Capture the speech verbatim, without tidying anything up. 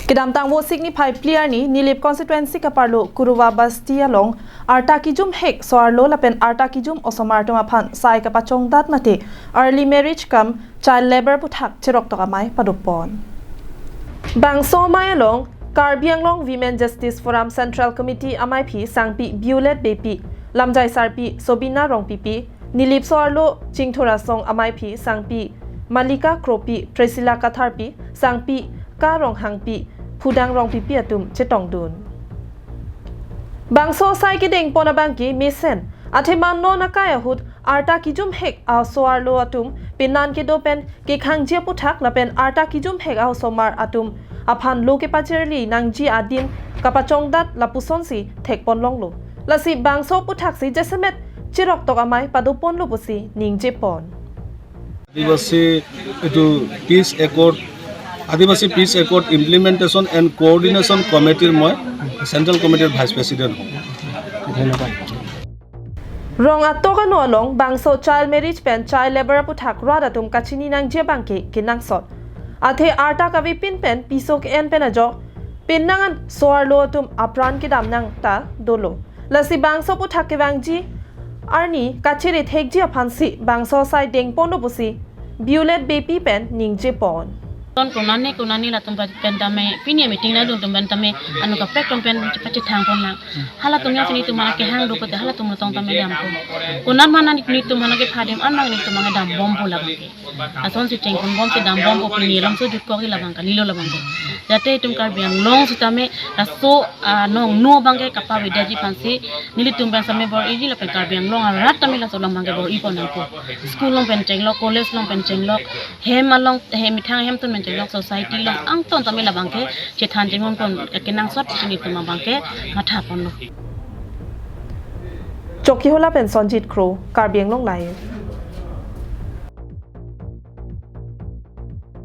Kedamtang Vosik niphai phli arni Nilip constituency kaparlo Kuruwa Basti along arta kijum hek so-arlo lapen arta kijum osomar atum aphan sai kapachongdat mate early marriage cum child labour aputhak cheroktok amei padopon. Bangso amei along Karbi Anglong Women Justice Forum Central Committee amaiphi sangpi Biolet Beypi, lamjai sarpi Sobina Rongpipi, Nilip so-arlo Chingthur Asong amaiphi sangpi Malika Kropi, Priscilla Katharpi, sangpi Ka Ronghangpi, Phudang Rongpipi atum chetongdun. Bangso sai kedengpon abangke mesen, athema non akai ahut arta kijum hek aso-arlo atum penan kedo pen kekhangji aputhak lapen arta kijum hek a-osomar atum aphan lo kepacharli nangji adim kapachongdat lapusonsi thekponlonglo. Lasi bangso aputhaksi jasemet cheroktok amei padoponlo pusi ningjepon. Adivasi এইটো peace accord Adivasi peace accord implementation and coordination কমিটিৰ মই central কমিটিৰ vice president হওঁ। Rong atok ano along bangso child marriage pen child labour aputhak rat atum kachini nangji abangke kenangsot. Athe arta kavepin pen piso ke-en pen ajok penang an so-arlo atum apran kedam nang ta dolo. Lasi bangso aputhak kevangji arni kachere thekji aphansi bangso sai dengponlo pusi Biolet Beypi pen ningjepon. Ton konane konane latum pen tame pini meeting na dun tum pen tame anu kaprek tum pen pachethang pon lang. Halatum ya sini tum mana kehang do kote halatum tong tame dam ko. Konan mana ni tum mana ke phadim an mang ni tum mana dam bom bola bangke. Asonsi chengkon bomsi dam bom ko pini alongso jutkok labang kalilo labang ko. Jate itum Karbi Anglong sitame laso anong no abangke kapavedaji aphansi nelitum pen same bor-iji lapen Karbi Anglong arat tame laso labangke bor-ipon nangko. School along pen chenglok, college along pen chenglok, hem along, hem methang hem atum pen chenglok, society along angton tame labangke chethan chengkon pon kenangsot sini tum abangke mathaponlo. Chokihola pen Sonjit Kro, Karbi Anglong Live.